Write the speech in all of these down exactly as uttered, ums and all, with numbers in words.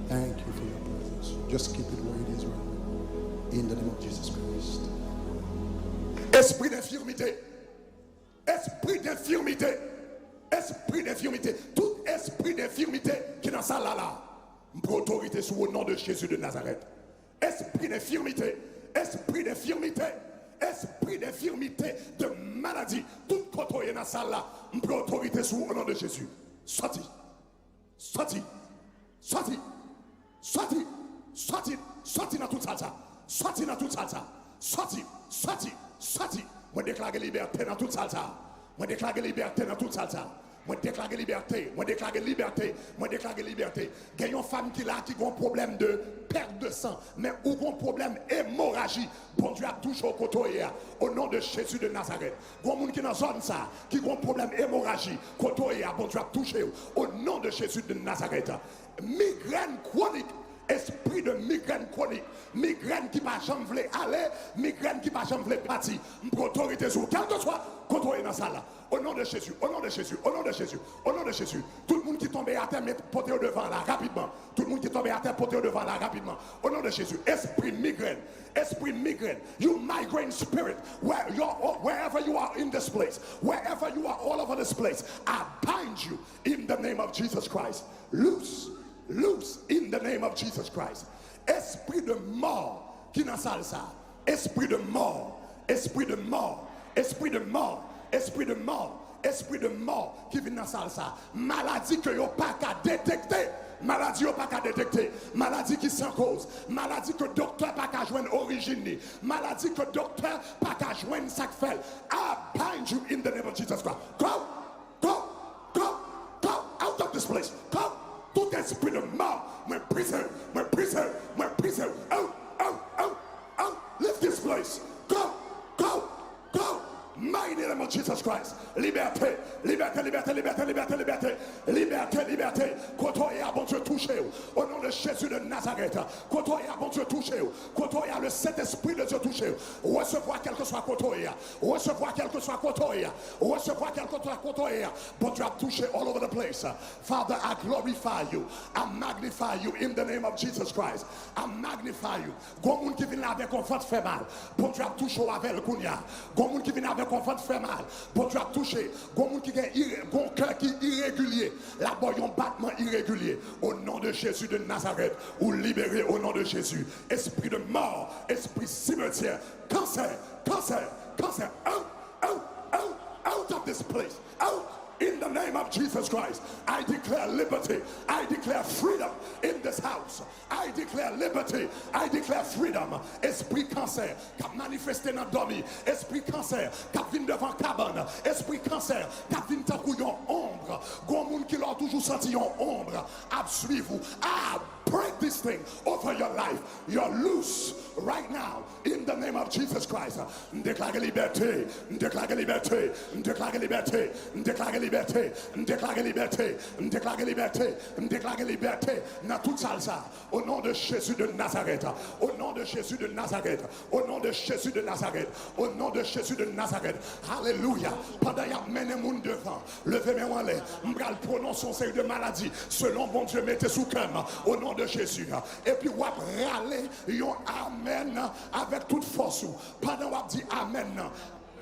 Thank you for your presence. Just keep it where it is right now. In the name of Jesus Christ. Esprit d'infirmité. Esprit d'infirmité. Esprit d'infirmité. Tout esprit d'infirmité ki nan sal la la. M pran otorite sou o non de Jezi de Nazarèt. Esprit d'infirmité. Esprit d'infirmité. Esprit d'infirmité, de maladie. Tout kote w ye nan sal la. M pran otorite sou o non de Jezi. Sòti. Sòti! Sòti! Sòti! Sòti! Sòti nan tout sal sa! Sòti nan tout sal sa! Sòti! Sòti! Sòti! Mwen deklare libète nan tout sal sa! Mwen deklare libète nan tout sal sa! Mwen deklare libète! Mwen deklare libète! Mwen deklare libète! Gen yon fanm ki la ki gon pwoblèm de pèt de san, men ou gon pwoblèm emoraji. Bondye ap touche w kote w ye a. O non de Jezi de Nazarèt. Gon moun ki nan zòn sa, ki gon pwoblèm emoraji, kote w ye a, Bondye ap touche w. O non de Jezi de Nazarèt. Migrèn kwonik, espri de migrèn kwonik, migrèn ki pa janm vle ale, migrèn ki pa janm vle pati. M pran otorite sou ou, kèlkeswa kote w ye nan sal la. O non de Jezi, o non de Jezi, o non de Jezi, o non de Jezi. Tout moun ki tonbe atè, met pote yo devan la rapidman. Tout moun ki tonbe atè, pote yo devan la rapidman. O non de Jezi, espri migrèn, espri migrèn, you migraine spirit, where you're, wherever you are in this place, wherever you are all over this place, I bind you in the name of Jesus Christ. Loose, loose in the name of Jesus Christ. Espri de mò ki nan sal sa. Espri de mò, espri de mò, espri de mò, espri de mò, espri de mò ki vin nan sal sa. Maladi ke yo pa ka detekte, maladi yo pa ka detekte, maladi ki san koz, maladi ke doktè pa ka jwenn orijin li, maladi ke doktè pa ka jwenn sa k fè l. I bind you in the name of Jesus Christ. Go! Go! Go! Go! Out of this place! Go! Tout espri de mò, mwen brize, mwen brize, mwen brize. Out! Out! Out! Out! Leave this place! Go! Go! Go! Mighty name of Jesus Christ! Libète! Libète! Libète! Libète! Libète! Libète! Libète! Libète! Kote w ye a, Bondye touche w. O non de Jezi de Nazarèt. Kote w ye a, Bondye touche w. Kote w ye a, le Saint-Esprit de Dieu touche w. Resevwa kèlkeswa kote w ye a. Resevwa kèlkeswa kote w ye a. Resevwa kèlkeswa kote w ye a. Bondye ap touche all over the place. Father, I glorify you. I magnify you in the name of Jesus Christ. I magnify you. Gon moun ki vin la avèk yon vant fè mal. Bondye ap touche w avè l kounye a. Gon moun ki vin avèk yon vant fè mal. Bondye ap touche. Gon moun ki gen ire-, gon kè ki iregilye. L ap ba w yon batman iregilye. O non de Jezi de Nazarèt, ou libere o non de Jezi. Espri de mò, espri simetyè, kansè, kansè, kansè, out, out, out, out of this place, out in the name of Jesus Christ. I declare liberty, I declare freedom in this house. I declare liberty, I declare freedom. Espri kansè k ap manifeste nan dòmi, espri kansè k ap vin devan kabann, espri kansè k ap vin tankou yon onb. Gon moun ki la w toujou santi yon onb ap swiv ou. I break this thing over your life. You're loose right now in the name of Jesus Christ. M deklare libète, m deklare libète, m deklare libète, m deklare libète, m deklare libète, m deklare libète, m deklare libète nan tout sal sa. O non de Jezi de Nazarèt, o non de Jezi de Nazarèt, o non de Jezi de Nazarèt, o non de Jezi de Nazarèt. Alelouya. Pandan y ap mennen moun devan, leve men w anlè. M pral pwononse yon seri de maladi selon Bondye mete sou kè m, o non de Jezi. Epi w ap rale yon amèn avèk tout fòs ou. Pandan w ap di amèn nan,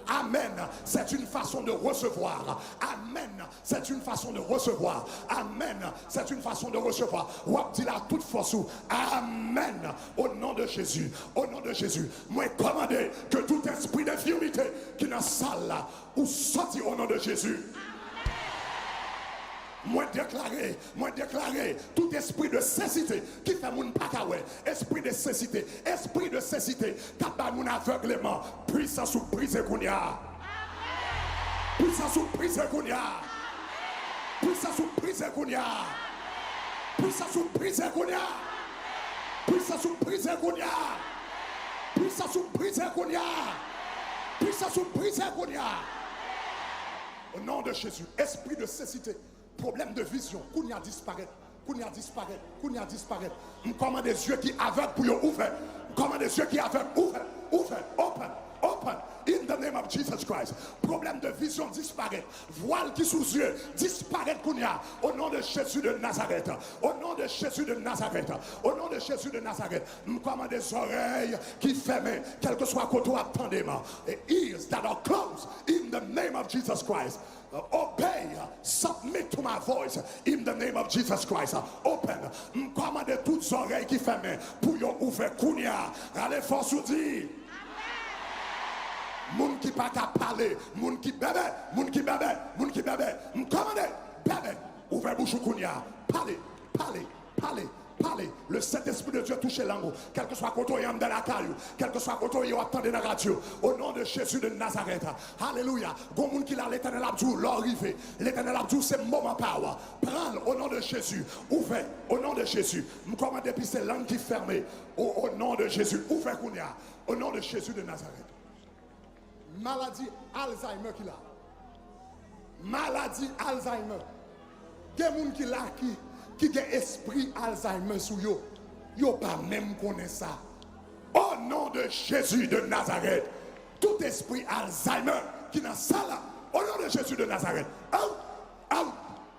amèn, c'est une façon de recevoir. Amèn, c'est une façon de recevoir. Amèn, c'est une façon de recevoir. W ap di l ak tout fòs ou. Amèn. O non de Jezi. O non de Jezi. Mwen kòmande ke tout espri denfimite ki nan sal la, ou sòti o non de Jezi. Mwen deklare, mwen deklare, tout espri de sesite ki fè moun pa ka wè, espri de sesite, espri de sesite k ap bay moun avègleman, pwisans ou brize kounye a. Pwisans ou brize kounye a. Pwisans ou brize kounye a. Pwisans ou brize kounye a. Pwisans ou brize kounye a. Pwisans ou brize kounye a. Pwisans ou brize kounye a. O non de Jezi, espri de sesite, pwoblèm de vizyon, kounye a disparèt, kounye a disparèt, kounye a disparèt. M kòmande zye ki avèg pou yo ouvè. M kòmande zye ki avèg ouvè, ouvè, open, open. In the name of Jesus Christ. Pwoblèm de vizyon disparèt. Vwal ki sou zye disparèt kounye a. Au nom de Jésus de Nazareth. Au nom de Jésus de Nazareth. Au nom de Jésus de Nazareth. M kòmande zòrèy ki fèmen, kèlkeswa kote w ap tande m. Ears that are closed in the name of Jesus Christ. Obey, submit to my voice in the name of Jesus Christ. Open. M kòmande tout zòrèy ki fèmen pou yo ouvè kounye a. Rale fòs ou di. Moun ki pa ka pale, moun ki bèbè, moun ki bèbè, moun ki bèbè. M kòmande bèbè, ouvè bouch ou kounye a. Pale, pale, pale, pale. Le Saint-Esprit de Dieu touche lang ou. Kèlkeswa kote w ye anndan lakay ou, kèlkeswa kote w ye w ap tande nan radyo. Au nom de Jésus de Nazareth. Alelouya. Gon moun ki la, Letènèl ap di w lè w rive. Letènèl ap di w se moman pa w. Pran l au nom de Jésus. Ouvè au nom de Jésus. M kòmande depi se lang ki fèmen. Au, au nom de Jésus. Ouvè kounye a. Au nom de Jésus de Nazareth. Maladi Alzheimer ki la. Maladi Alzheimer. Gen moun ki la ki, ki gen espri Alzheimer sou yo. Yo pa menm konnen sa. Au nom de Jésus de Nazareth. Tout espri Alzheimer ki nan sal la. Au nom de Jésus de Nazareth. Out, out,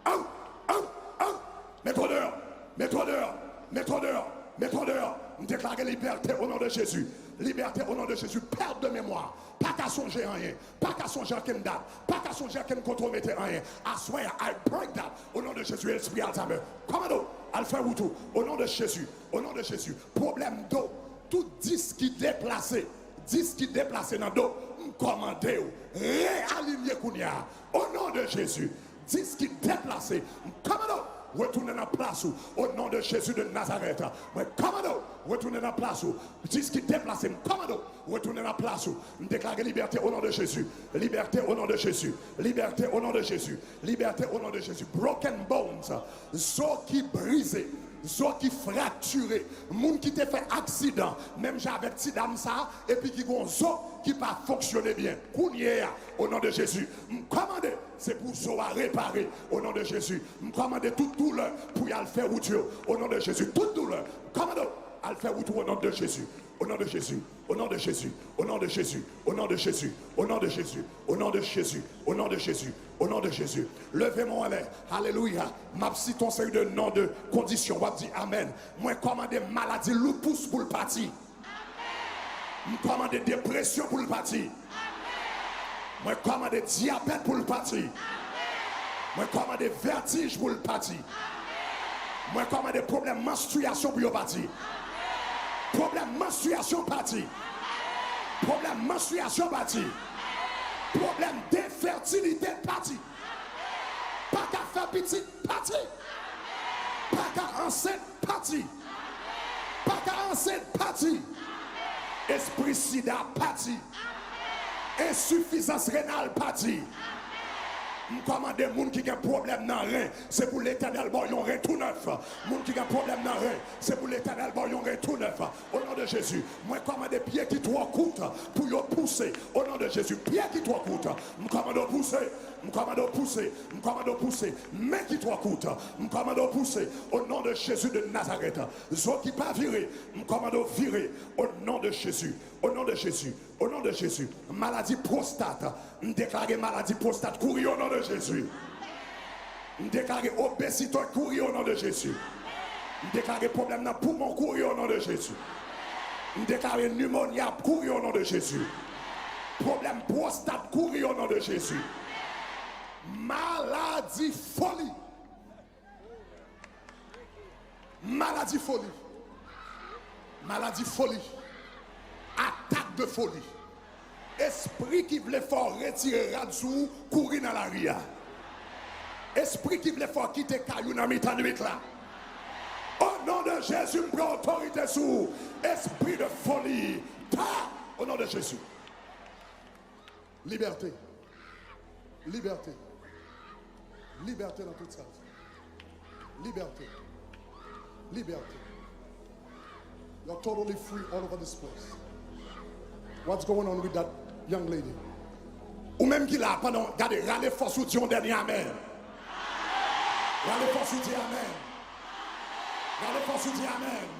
out, out, out. Mete w deyò. Mete w deyò. Mete w deyò. Mete w deyò. M deklare libète au nom de Jésus. Libète au nom de Jésus. Perte de mémoire. Pa ka sonje anyen. Pa ka sonje ankenn dat. Pa ka sonje ankenn kote w mete anyen. Aswè a, I break that. Au nom de Jésus, espri Alzheimer. Kòmande w al fè wout ou. Au nom de Jésus. Au nom de Jésus. Pwoblèm do. Tout dis ki deplase. Dis ki deplase nan do. M kòmande w. Realinye kounye a. Au nom de Jésus. Dis ki deplase, m kòmande w retounen nan plas ou. Au nom de Jésus de Nazareth. Mwen kòmande w retounen nan plas ou. Dis ki deplase, m kòmande w retounen nan plas ou. M deklare libète au nom de Jésus. Libète au nom de Jésus. Libète au nom de Jésus. Libète au nom de Jésus. Broken bones. Zo ki brize. Zo ki fraktire. Moun ki te fè aksidan, menm jan avèk ti dam sa a, epi ki gon zo ki pa fonksyone byen. Kounye a, au nom de Jésus, m kòmande, se pou zo a repare, au nom de Jésus. M kòmande tout doulè pou y al fè wout yo, au nom de Jésus. Tout doulè, m kòmande w al fè wout ou, au nom de Jésus. Au nom de Jésus, au nom de Jésus, au nom de Jésus, au nom de Jésus, au nom de Jésus, au nom de Jésus, au nom de Jésus, au nom de Jésus. Leve men w anlè. Alelouya. M ap site yon seri de non de kondisyon. W ap di amèn. Mwen kòmande maladi lupus pou l pati. M kòmande depresyon pou l pati. Mwen kòmande dyabèt pou l pati. Mwen kòmande vètij pou l pati. Mwen kòmande pwoblèm manstriyasyon pou yo pati. Pwoblèm manstriyasyon pati. Pwoblèm manstriyasyon pati. Pwoblèm de fètilite pati. Pa ka fè pitit pati. Pa ka ansent pati. Pa ka ansent pati. Espri sida pati. Ensifizans renal pati. M kòmande moun ki gen pwoblèm nan ren, se pou Letènèl ba w yon ren tou nèf. Moun ki gen pwoblèm nan ren, se pou Letènèl ba w yon ren tou nèf. Au nom de Jésus, mwen kòmande pye ki twò kout pou yo pouse. Au nom de Jésus, pye ki twò kout, m kòmande w pouse. M kòmande w pouse. M kòmande w pouse. Men ki twò kout, m kòmande w pouse. Au nom de Jésus de Nazareth. Zo ki pa vire, m kòmande w vire. Au nom de Jésus. Au nom de Jésus. Au nom de Jésus. Maladi pwostat. M deklare maladi pwostat kouri au nom de Jésus. M deklare obezite kouri au nom de Jésus. M deklare pwoblèm nan poumon kouri au nom de Jésus. M deklare nimonya kouri au nom de Jésus. Pwoblèm pwostat kouri au nom de Jésus. Maladi foli. Maladi foli. Maladi foli. Atak de foli. Espri ki vle fè w retire rad sou ou, kouri nan lari a. Espri ki vle fè w kite kay ou nan mitan nwit la. O non de Jezi, m pran otorite sou ou. Espri de foli. Ta, o non de Jezi. Libète. Libète. Libète nan tout sa. Libète. Libète. You're totally free all over this place. What's going on with that young lady? Ou menm ki la, pandan, gade, rale fòs ou di yon dènye amèn. Rale fòs ou di amèn. Rale fòs ou di amèn.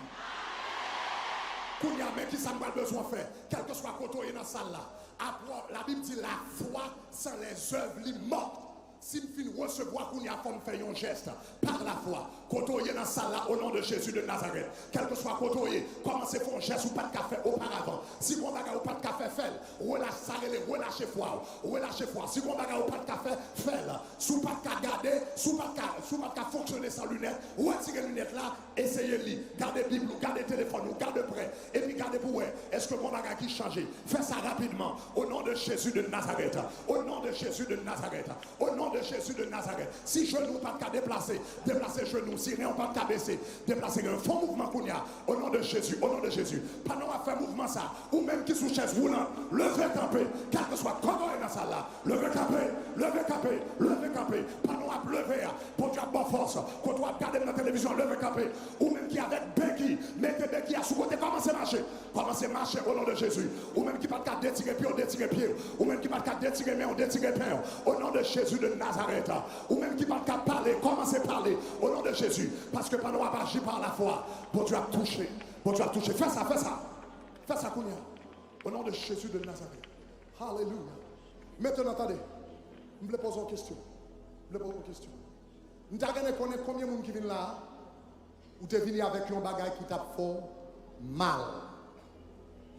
Kounye a, men ki sa m pral bezwen fè. Kèlkeswa kote w ye nan sal la, Apre, Labib di, la foi sans les œuvs li mò. Si m fin resevwa kounye a, fò m fè yon jès. Par la foi, kote w ye nan sal la, au nom de Jésus de Nazareth, kèlkeswa kote w ye, kòmanse fè yon jès ou pa t ka fè oparavan. Si gon bagay ou pa t ka fè, fè l. Relache, sa rele relache fwa w. Relache fwa. Si gon bagay ou pa t ka fè, fè l. Si w pa t ka gade, si w pa t ka, si w pa t ka fonksyone san linèt, retire linèt la, eseye li. Gade Bib ou, gade telefòn ou, gade prè. Epi gade pou wè, èske gon bagay ki chanje. Fè sa rapidman. Au nom de Jésus de Nazareth. Au nom de Jésus de Nazareth. Au nom de Jésus de Nazareth. Si jenou w pa t ka deplase, deplase jenou w. Si ren w pa t ka bese, deplase ren w. Fè yon mouvman kounye a. Au nom de Jésus, au nom de Jésus. Pandan w ap fè mouvman sa, ou menm ki sou chèz woulant, leve kanpe. Kèlkeswa kote w ye nan sal la, leve kanpe, leve kanpe, leve kanpe. Pandan w ap leve a, Bondye ap ba w fòs. Kote w ap gade m nan televizyon, leve kanpe. Ou menm ki avèk beki, mete beki a sou kote, kòmanse mache. Kòmanse mache au nom de Jésus. Ou menm ki pa t ka detire pye w, detire pye w. Ou menm ki pa t ka detire men w, detire men w. Au nom de Jésus de Nazareth. Ou menm ki pa t ka pale, kòmanse pale au nom de Jésus. Paske pandan w ap aji par la foi, Bondye ap touche. Bondye ap touche. Fè sa, fè sa. Fè sa kounye a. Au nom de Jésus de Nazareth. Alelouya. Mentnan, tande. M vle poze yon kesyon. M vle poze yon kesyon. M ta renmen konnen konbyen moun ki vin la a, ou te vini avèk yon bagay ki t ap fè w mal.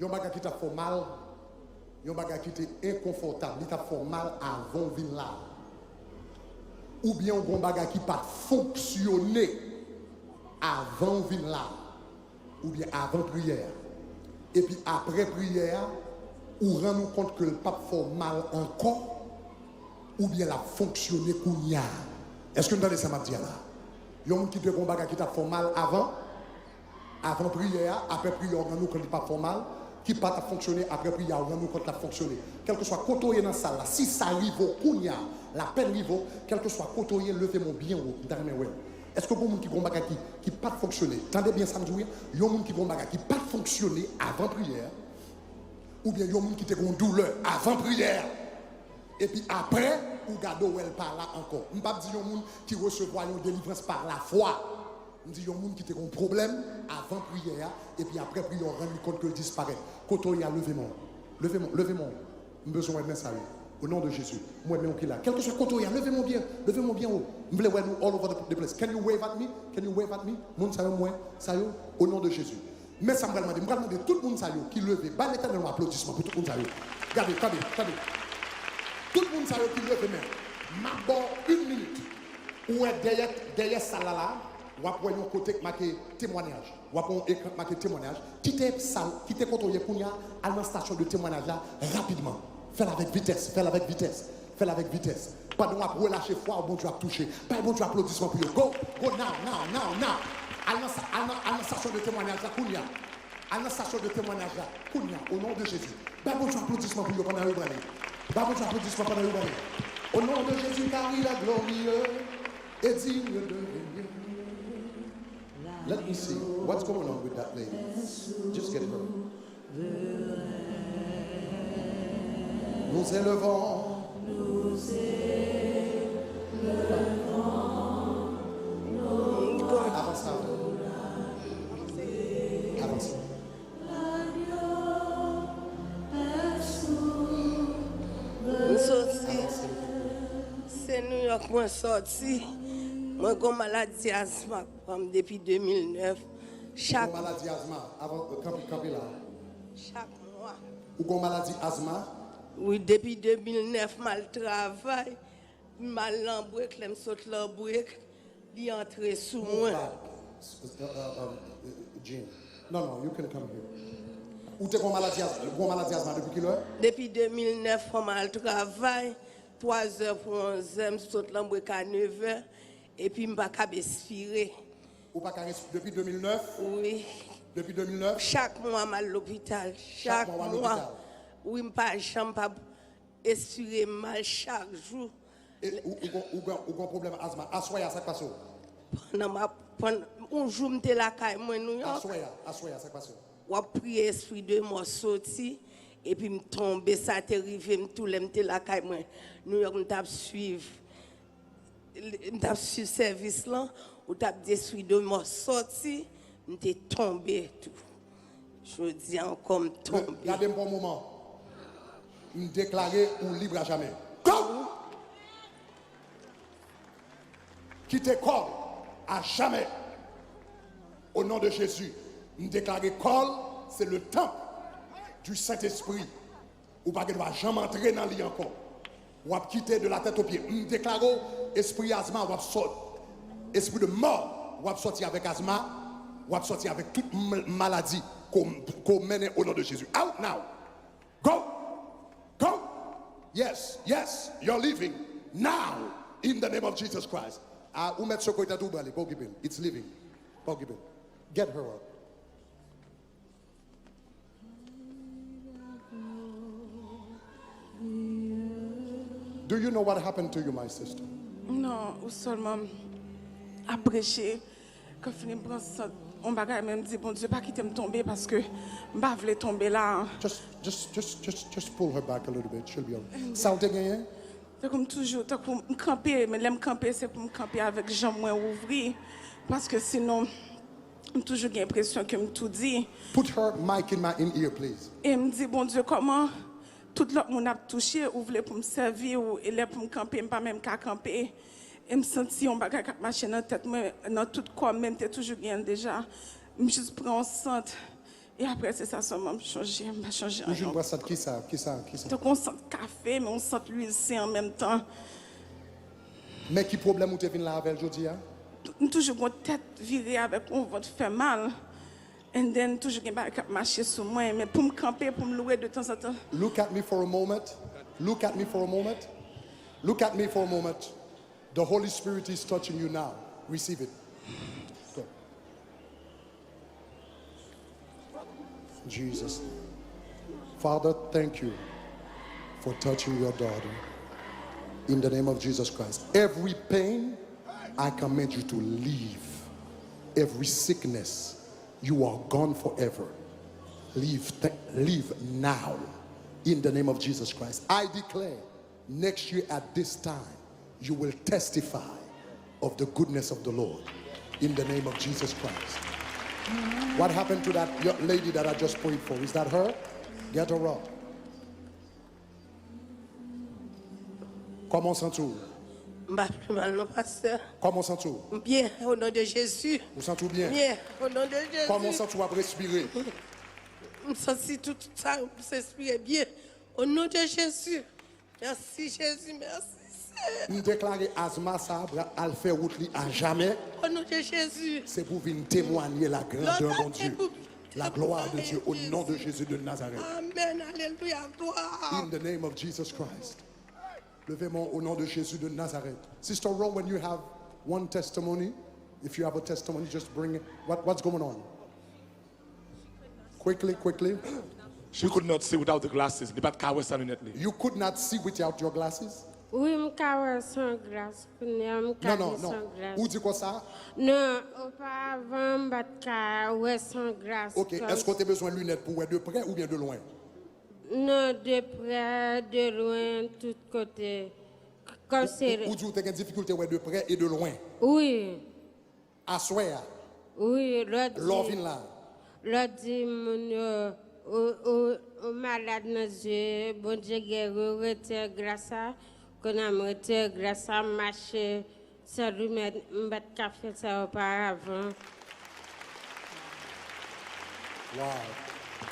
Yon bagay ki t ap fè w mal. Yon bagay ki te enkonfòtab. Li t ap fè w mal avan w vin la a. Oubyen w gen yon bagay ki pa t fonksyone avan w vin la a. Oubyen avan priyè a. Epi apre priyè a, ou rann ou kont ke l p ap fè w mal ankò, oubyen l ap fonksyone kounye a. Èske n tande sa m ap di a la? Yon moun ki te gen yon bagay ki t ap fè w mal avan, avan priyè a, apre priyè a, ou rann ou kont li p ap fè w mal, ki pa t ap fonksyone, apre priyè a, ou rann ou kont l ap fonksyone. Kèlkeswa kote w ye nan sal la, si sa rive w kounye a, lapèn rive w, kèlkeswa kote w ye, leve men w byen wo, m ta renmen wè w. Èske gen yon moun ki gen yon bagay ki, ki pa t fonksyone? Tande byen sa m di w, wi. Yon moun ki gen yon bagay ki pa t fonksyone avan priyè a, oubyen yon moun ki te gen yon doulè avan priyè a, epi apre, ou gade w wè l pa la ankò. M p ap di yon moun ki resevwa yon delivrans pa lafwa. M di yon moun ki te gen yon pwoblèm avan priyè a, epi apre priyè a, w rann li kont ke l disparèt. Kote w ye a, leve men w. Leve men w, leve men w. M bezwen wè men sa yo. Au nom de Jésus. M wè men w ki la. Kèlkeswa kote w ye a, leve men w byen. Leve men w byen wo. M vle wè nou all over the, the place. Can you wave at me? Can you wave at me? Moun sa yo, m wè sa yo. Au nom de Jésus. Men sa m pral mande. M pral mande tout moun sa yo ki leve. Bay Letènèl yon aplodisman pou tout moun sa yo. Gade, tande, tande. Tout moun sa yo ki leve men. M ap ba w yon minit. Ou wè dèyè, dèyè sal la la, w ap wè yon kote k make temwanyaj. W ap wè yon ekran k make temwanyaj. Kite sal, kite kote w ye kounye a, al nan stasyon de temwanyaj la rapidman. Fè l avèk vitès, fè l avèk vitès, fè l avèk vitès. Pandan w ap relache fwa w, Bondye ap touche. Bay Bondye aplodisman pou yo. Go, go now, now, now, now. Al nan sa, al nan, al nan stasyon de temwanyaj la kounye a. Al nan stasyon de temwanyaj la kounye a, au nom de Jésus. Bay Bondye aplodisman pou yo pandan yo prale. Bay Bondye aplodisman pandan yo prale. Au nom de Jésus, car il est glorieux et digne de régner. Let me see what's going on with that lady. Just get her. Nous élevons. Avanse avè. Avanse. M soti. Se New York mwen soti. Mwen gon maladi azma k pran m depi de mil nèf. Chak. Ou gon maladi azma. Avan, kanpe, kanpe la. Chak mwa. Ou gon maladi azma. Wi, depi de mil nèf m al travay. M al nan brek, lè m sot nan brek, li antre sou mwen. Jean. Non, non, you can come here. Ou te gon maladi azma, gon maladi azma depi kilè? Depi de mil nèf, fò m al travay, twazè pou onzè, m sot nan brek a nevè, epi m pa ka respire. Ou pa ka respire depi de mil nèf? Wi. Depi de mil nèf? Chak mwa m al lopital. Chak mwa. Wi, m pa janm pa respire mal chak jou. E ou, ou, gon, ou, gon, ou gon pwoblèm azma. Aswè a, sa k pase w? Pandan m ap, pandan, yon jou m te lakay mwen Nouyòk. Aswè a, aswè a, sa k pase w? W ap priye espri de mò soti, epi m tonbe, sa te rive m tou lè m te lakay mwen Nouyòk, m t ap swiv, m t ap swiv sèvis lan, ou t ap di espri de mò soti, m te tonbe tou. Jodi a ankò m tonbe. Gade m pou yon moman. M deklare ou lib a jamè. Go! Kite kò a jamè. O non de Jezi, m deklare kò l se le tanp du Sentespri. Ou pa gen dwa janm antre nan li ankò. W ap kite de la tèt o pye. M deklare w, espri azma, w ap sòt. Espri de mò, w ap sòti avèk azma, w ap sòti avèk tout m- maladi ke w ke w mennen o non de Jezi. Out now! Go! Go! Yes, yes, you're leaving now in the name of Jesus Christ. Ah, ou mèt sekwe tèt ou, bale, pa okipe l. It's leaving. Pa okipe l. Get her up. Do you know what happened to you, my sister? Non, ou sèlman ap preche. Kan fini m pran sant, yon bagay, men m di, Bondye, pa kite m tonbe, paske m pa vle tonbe la. Just, just, just, just, just pull her back a little bit. She'll be all right. Sa w te genyen? Tankou m toujou, tankou m kanpe, men lè m kanpe, se pou m kanpe avèk janm mwen ouvri, paske sinon, m toujou gen enpresyon ke m toudi. Put her mic in my in ear, please. E m di, Bondye, kòman tout lòt moun ap touche, ou vle pou m sèvi w, e lè pou m kanpe, m pa menm ka kanpe. E m santi yon bagay k ap mache nan tèt mwen, nan tout kò m, men m te toujou genyen l deja. M jis pran yon sant. E apre, se sa sèlman m chonje, m pa chonje anyen. Ou jwenn pran sant kisa, kisa, kisa? Tankou yon sant kafe, men yon sant lwil sen an menm tan. Men ki pwoblèm ou te vin la avè l jodi a? M toujou gen yon tèt vire avèk yon vant fè mal. And then, toujou gen bagay k ap mache sou mwen. Men pou m kanpe, pou m lwe de tanzantan. Look at me for a moment. Look at me for a moment. Look at me for a moment. The Holy Spirit is touching you now. Receive it. Go. Jesus. Father, thank you for touching your daughter. In the name of Jesus Christ. Every pain, I command you to leave. Every sickness, you are gone forever. Leave, th- leave now. In the name of Jesus Christ. I declare next year at this time, you will testify of the goodness of the Lord in the name of Jesus Christ. What happened to that young lady that I just prayed for? Is that her? Get her up. Kòman w santi w? M pa pi mal non, pastè. Kòman w santi w? M byen, o non de Jezi. Ou santi w byen? Byen, o non de Jezi. Kòman w santi w ap respire? M santi tout sa, m respire byen. O non de Jezi. Mèsi Jezi, mèsi Seyè. M deklare azma sa a pral al fè wout li a jamè. O non de Jezi. Se pou vin temwanye la grandeur Bondye. La gloire de Dieu au nom de Jésus de Nazareth. Amèn, alelouya, glwa. In the name of Jesus Christ. Leve men w o non de Jezi de Nazareth. Sister Rowan, you have one testimony. If you have a testimony, just bring it. What, what's going on? Quickly, quickly. She could not see without the glasses. Li pa t ka wè san linèt li. You could not see without your glasses? Wi, m ka wè san glas. Kounye a m ka li san glas. Non, non, non. Ou di konsa? Non, oparavan m pa t ka wè san glas. Ok, èske w te bezwen linèt pou wè de prè oubyen de lwen? Non, de prè, de lwen, tout kote. Kòm se... Ou, ou, ou di w te gen difikilte wè de prè e de lwen? Wi. Aswè a? Wi, lè w di, lè w vin la? Lè w di moun yo, ou, ou, ou malad nan zye, Bondye geri w, retire glas la. Kounye a m retire glas la, m mache san linèt, m pa t ka fè sa oparavan. Wow.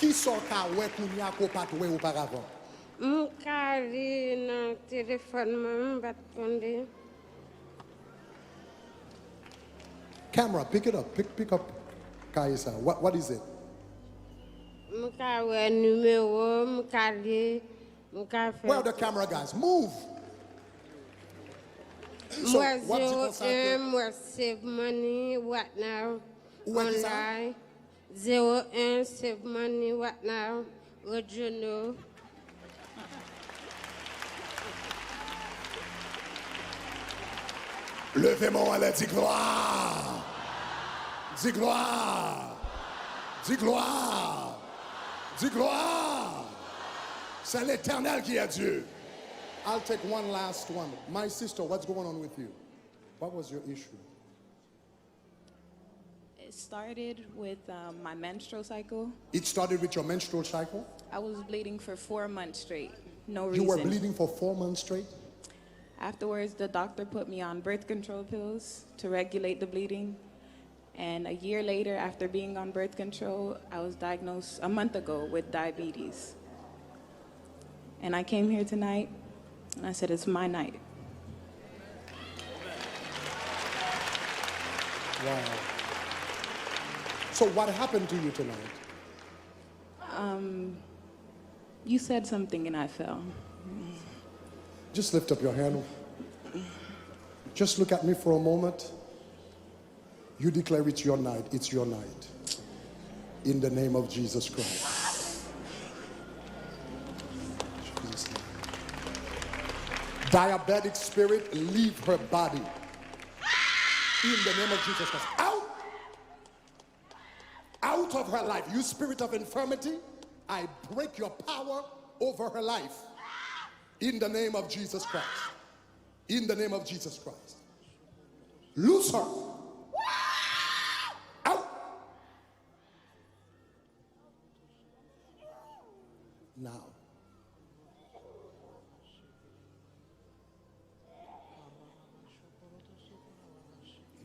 Kisa w ka wè kounye a ke w pa t wè oparavan? M ka li nan telefòn mwen, m pa t konn li. Camera, pick it up. Pick, pick up kaye sa. What, what is it? M ka wè nimewo, m ka li, m ka fè... Where are the camera guys? Move! M wè zewo en, m wè Save Money, What Now, Online. Zewo en, Save Money, What Now, Regional. Leve men w anlè, di glwa! Di glwa! Di glwa! Di glwa! C'est l'Éternel qui est Dieu. I'll take one last one. My sister, what's going on with you? What was your issue? It started with, um, my menstrual cycle. It started with your menstrual cycle? I was bleeding for four months straight. No You were reason. Bleeding for four months straight? Afterwards, the doctor put me on birth control pills to regulate the bleeding. And a year later, after being on birth control, I was diagnosed a month ago with diabetes. And I came here tonight and I said, "It's my night." Wow. So, what happened to you tonight? Um, you said something and I fell. Just lift up your hand. Just look at me for a moment. You declare it's your night. It's your night. In the name of Jesus Christ. Jesus' name. Diabetic spirit, leave her body. In the name of Jesus Christ. Out! Out of her life. You spirit of infirmity, I break your power over her life. In the name of Jesus Christ. In the name of Jesus Christ. Loose her. Out. Now.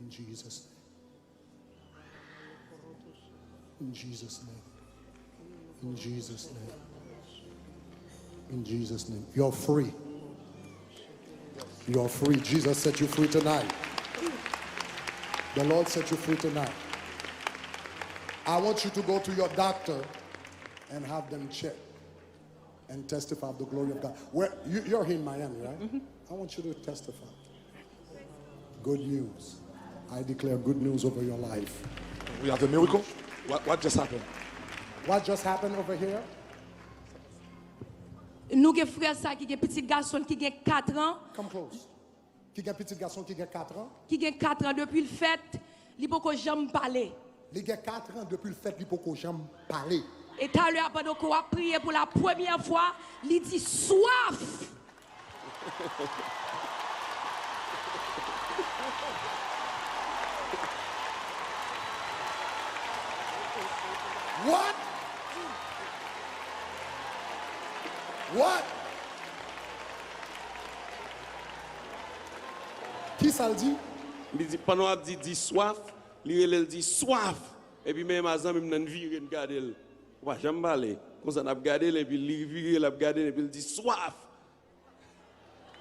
In Jesus' name. In Jesus' name. In Jesus' name. In Jesus' name. You're free. You're free. Jesus set you free tonight. The Lord set you free tonight. I want you to go to your doctor and have them check and testify of the glory of God. Where you, you're here in Miami, right? I want you to testify. Good news. I declare good news over your life. We have a miracle. What, what just happened? What just happened over here? Nou gen frè sa ki gen pitit gason ki gen kat an, Come close. Ki gen pitit gason ki gen kat an. Ki gen kat an depi l fèt, li poko janm pale. Li gen kat an depi l fèt, li poko janm pale. E talè a pandan ke w ap priye pou la premyè fwa, li di swaf. What? What? Ki sa l di? Li di, pandan w ap di, di swaf, li rele l di swaf. Epi men mazanmi m nan vire n gade l. Ou pa janm pale. Konsa n ap gade l, epi li vire l ap gade n, epi l di swaf.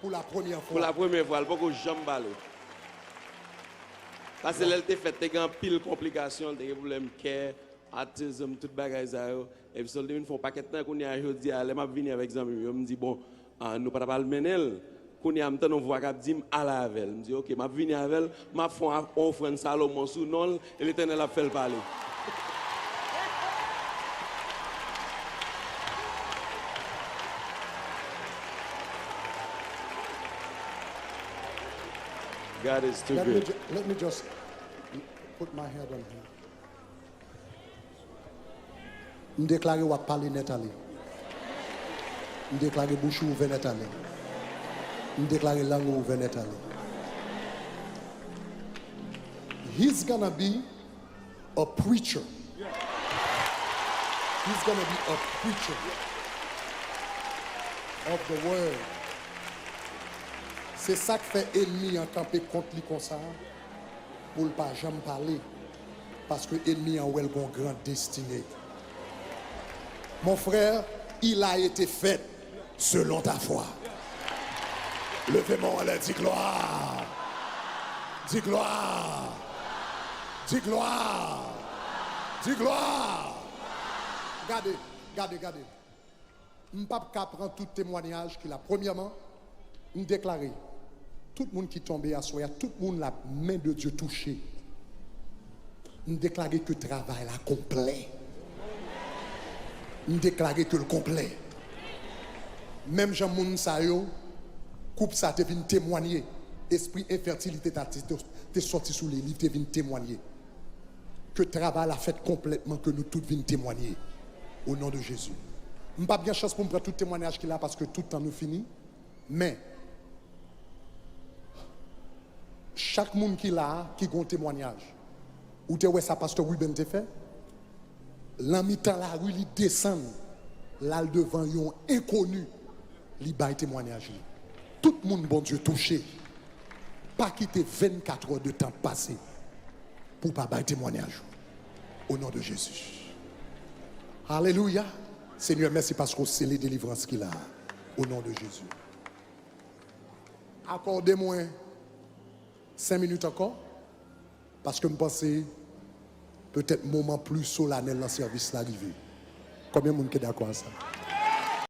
Pou la premyè Pou la fwa. Premyè fwa, l poko janm pale. Paske lè l te fèt, te gen anpil konplikasyon, l te gen pwoblèm kè, autism, tout bagay sa yo. Epi so l te vin fè yon pakèt tan, kounye a jodi a, lè m ap vini avèk zanmi m yo, m di, bon, ah, nou pa t ap al mennen l. Kounye a, m tande yon vwa k ap di m, al avè l. M di, oke, m ap vini avè l, m ap fè yon ofrann Salomon sou non l, e Letènèl ap fè l pale. God is too Let me, good. ju- let me just put my hand on him. M deklare w ap pale nèt ale. M deklare bouch ou ouvè nèt ale. M deklare lang ou ouvè nèt ale. He's gonna be a preacher. He's gonna be a preacher of the word. Se sa k fè enmi an kanpe kont li konsa, pou l pa janm pale, paske enmi an wè l gon gran destine. Mon frère, il a été fait selon ta foi. Leve men w anlè, di glwa. Di glwa. Di glwa. Di glwa. Gade, gade, gade. M p ap ka pran tout temwanyaj ki la. Premyèman, m deklare, tout moun ki tonbe aswè a, tout moun la men de Dye touche. M deklare ke travay la konplè. M deklare ke l konplè. Menm jan moun sa yo, koup sa te vin temwanye, espri enfètilite ta te, te sòti sou li, li te vin temwanye. Ke travay la fèt konplètman, ke nou tout vin temwanye. O non de Jezi. M p ap gen chans pou m pran tout temwanyaj ki la paske tout tan nou fini. Men, chak moun ki la a, ki gen yon temwanyaj. Ou te wè sa pastè Ruben te fè? Nan mitan lari, li desann, l al devan yon enkoni. Li bay temwanyaj li. Tout moun Bondye touche, pa kite vennkat è de tan pase pou w pa bay temwanyaj ou. O non de Jezi. Alelouya. Senyè, mèsi paske w sele delivrans ki la a. O non de Jezi. Akòde mwen senk minit ankò, paske m panse petèt moman pli solanèl nan sèvis la rive. Konbyen moun ki dakò a sa?